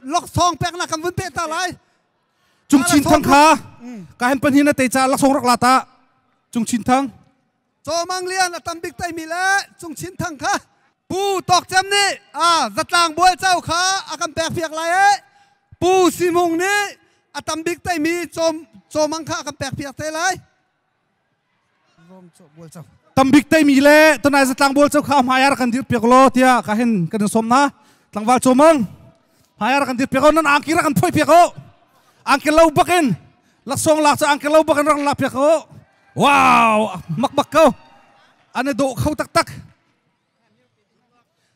Laksawng peknak kan vun peh ta lai. Cung Chin Thang kha ka hen pan hin na te cha laksawng rak la ta. Cung Chin Thang. Cawmang Lian a tam bik taimi le Cung Chin Thang kha Pu Tawk Cem nih a zatlang bual co kha a kan pek piak lai e. Pu Simung nih a tam bik taimi cawm cawmang kha a kan pek piak te lai. Tambik taimi le tonai zatlang bual co kha hmai ar kan dir piak lo tiah ka hin kan in som na tlangval cawmang hmai ar kan dir piak o nan angki rak kan phoi piak o angki lo bakin laksawng lak cu angki lo bakin rak lak piak o. Wow, mak bak ko. An i dawh kho taktak.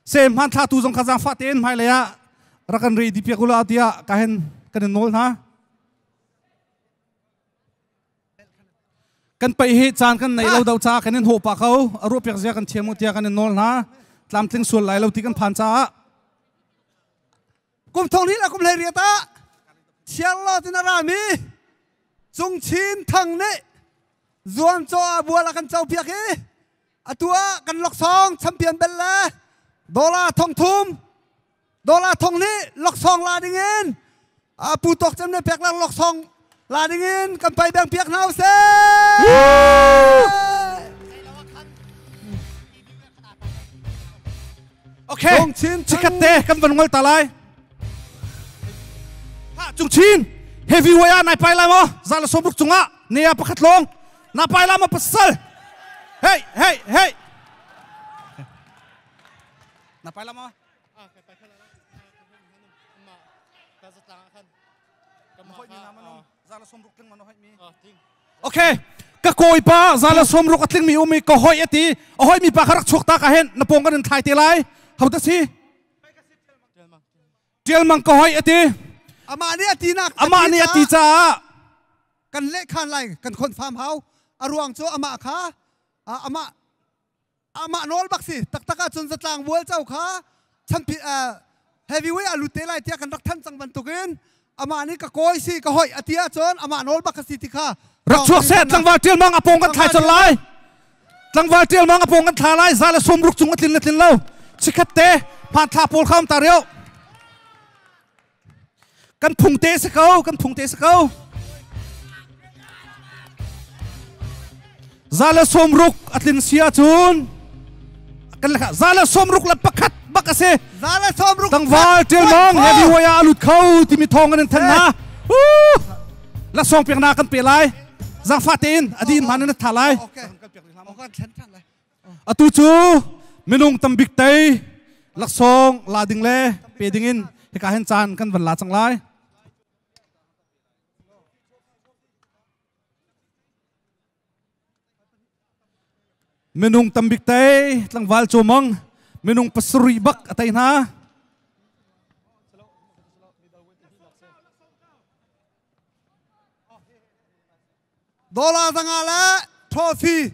Se hmanthla tu zong kha zaangfah tein hmailei ah rak kan ready piak ula tiah ka hen kan in nawl hna. Kan paih hi caan kan nei lo do ca kan in hawh pah ko. A ruah piak zia kan thiam u tiah kan in nawl hna. Tlamtling sual lai lo ti kan phan caah. Kum thong hnih le kum hlei riat ah Thianglo tin a rami Cung Chin Thang nih zuamcaw ah bual a kan copiak i atu ah kan laksawng champion bel le dollar thong thum dollar thong nih laksawng la ding in pu Tawk Cem nih pek lang laksawng la ding in kan pai beng piak hna usih. Okay. Chikat te kan van ngol ta lai. Ha Cung Chin heavyweight ah nai pai lai maw? Za le sawmruk cungah ne pakhat lawng na pai la maw pasal? Hey hey hey. Na pai la maw? Okay. Ka kawi pa zala 60 a tling mi um i ka hoi ati a hoi mi pa kha rak chuak ta ka hen na pong kan in thlai te lai ho ta si Tial Mang ka hoi ati Amah nih ati nak amah nih ati caah kan leh khan lai kan confirm hau a ruang cu amah kha amah amah nawl bak si taktak ahcun zatlang bual co kha champi heavyweight a lut te lai tiah kan rak than cang bantukin amah nih ka kawi si ka hoi ati ahcun amah nawl bak ka si ti kha rak chuak seh. Tlangval Tial Mang a pawng kan thlai col lai. Tlangval Tial Mang a pawng kan thla lai. 160 cung a tlin le tlin lo chikhat te phan thla pawl kham ta reo kan phung te si ko, kan phung te si ko. 160 a tlin si ahcun kan lekha 161 bak a si. 160. Tlangval Tial Mang heavyweight ah a lut kho timi thawng kan in than na laksawng pek na kan pe lai. Zangfah tein a din hman in tha lai. Atu cu minung tambik tei laksawng la ding le pe ding in hika hin caan kan van la cang lai. Minung tambik tei tlangval Cawmang minung 7 bak a tei hna. Dollar 500 le trophy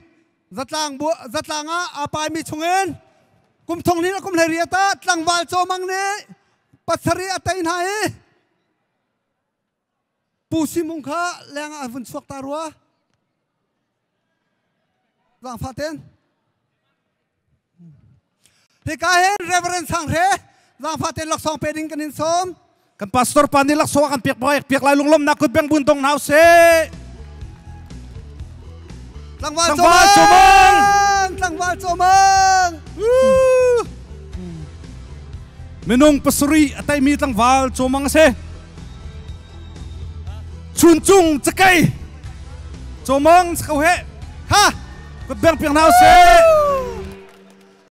zatlang bu zatlang ah aa paimi chungin kum thong hnih le kum 18 ah tlangval Cawmang nih 7 a tei hna i Pu Simung kha leng ah vun chuak ta rua. Zaangfah ten. Hika hin Reverend Sang Hre zaangfah ten laksawng pe ding kan in sawm. Kan pastor pa nih laksawng kan piak baik piak lai. Lunglom nak kut beng bun tong nau se. Tlangval Chomang! Tlangval Chomang! Minung 7 a taimi tlangval Chomang a si. Chuncung cakei Chomang ko he. Ha! Kut beng piak nau se.